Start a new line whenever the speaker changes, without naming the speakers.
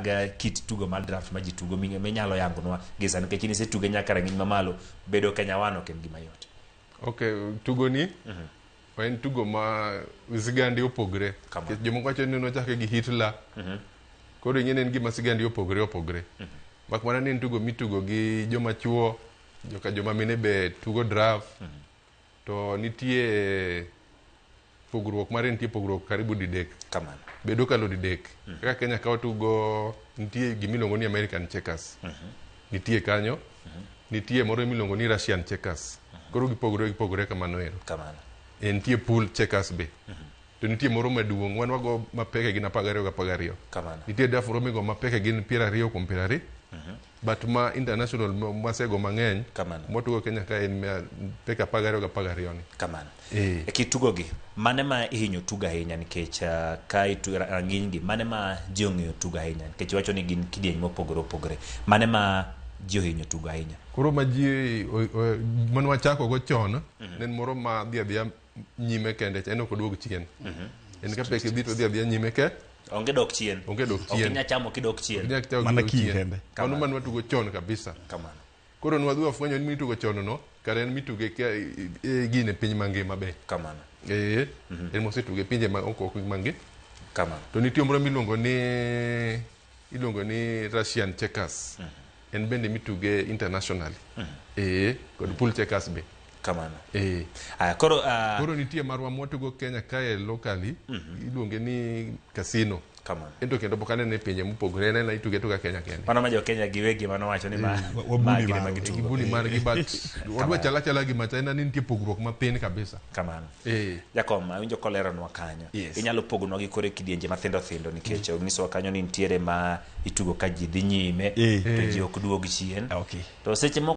mag kit tugo mar draft ma ji tugo minyalo yangonwa gi sani nikech in isetuge nyaka rang'iny mamalo bedo Kenya One ok en gima yot.
Ok, tugo ni en tugo ma sigande opogre.
Kamano.
Nikech jomoko wacho ni nochake gi Hitler. Koro ing'e ni en gima sigande opogre opogre. Mak mana ni en tugo mitugo gi joma chuo, joka joma mine be tugo draft. To nitie pogruok mare, nitie pogruok karibu didek.
Kamano.
Bedo kalo didek. Kaka Kenya ka watugo, nitie gimiluongo ni American checkers. Nitie kanyo. Nitie moro miluongo ni Russian checkers. Koro gipogore gipogore kamano ero.
Kamano.
E nitie pool checkers be. To nitie moro maduong', wan wago mapeke gin 12 gi 12.
Kamano.
Nitie draft moro migo mapeke gin 20 kuom 20. But ma international masego mang'eny
Kamano.
mwatugo Kenya ka en peke 12 gi 12 ni.
Kamano.
Eh.
E kit tugo gi, mane ma ihinyo tugo ahinya nikech ka itu rang'iny gi, mane ma ji ong'eyo tugo ahinya nikech iwacho ni gin kidieny mopogore opogore. Mane ma ji ohinyo tugo ahinya?
Koro ma ji mane wachako go chon, ne en moro ma dhi adhiya nyime kende, en ok oduog chien. En ka peke dhi to dhi adhiya nyime ke.
Onge dok chien.
Onge dok
Ok
chien.
inyal chamo kidok chien.
Ok inyal chamo
Mana
kidok
kiny
chien.
kende.
Mano mane watugo chon kabisa.
Kamano.
Koro nwadhi wafwenyo ni mitugo chon no, kare en mituge gine piny mangima be.
Kamano.
En mosetuge pinje ma oko ok mangi.
Kamano.
To nitie moro miluongo ni iluongo ni Russian checkers. En bende mituge internationally. Kod pool checkers be.
Kamano.
Aya,
koro,
Koro nitie marwa mwatugo Kenya kae locally, iluonge ni casino.
Kamano.
Ento kendo pok anene e pinje mopogore, en ena ituge tuga Kenya kende.
Mano ma jo Kenya giwegi mano wacho ni ma
Wabuni
ma gine ma
marwa.
gitugo.
Gibuni margi, but wadwa chala chala gi macha, en ni nitie pogruok mapin kabisa.
Kamano.
Jakom,
awinjo koleronwa kanyo.
Yes.
Inyalo pogonwa gi kore kidienje mathindo thindo nikech onyisowa kanyo ni nitiere ma itugo ka ji dhi nyime to ji ok duog chien.
Okay.
To seche moko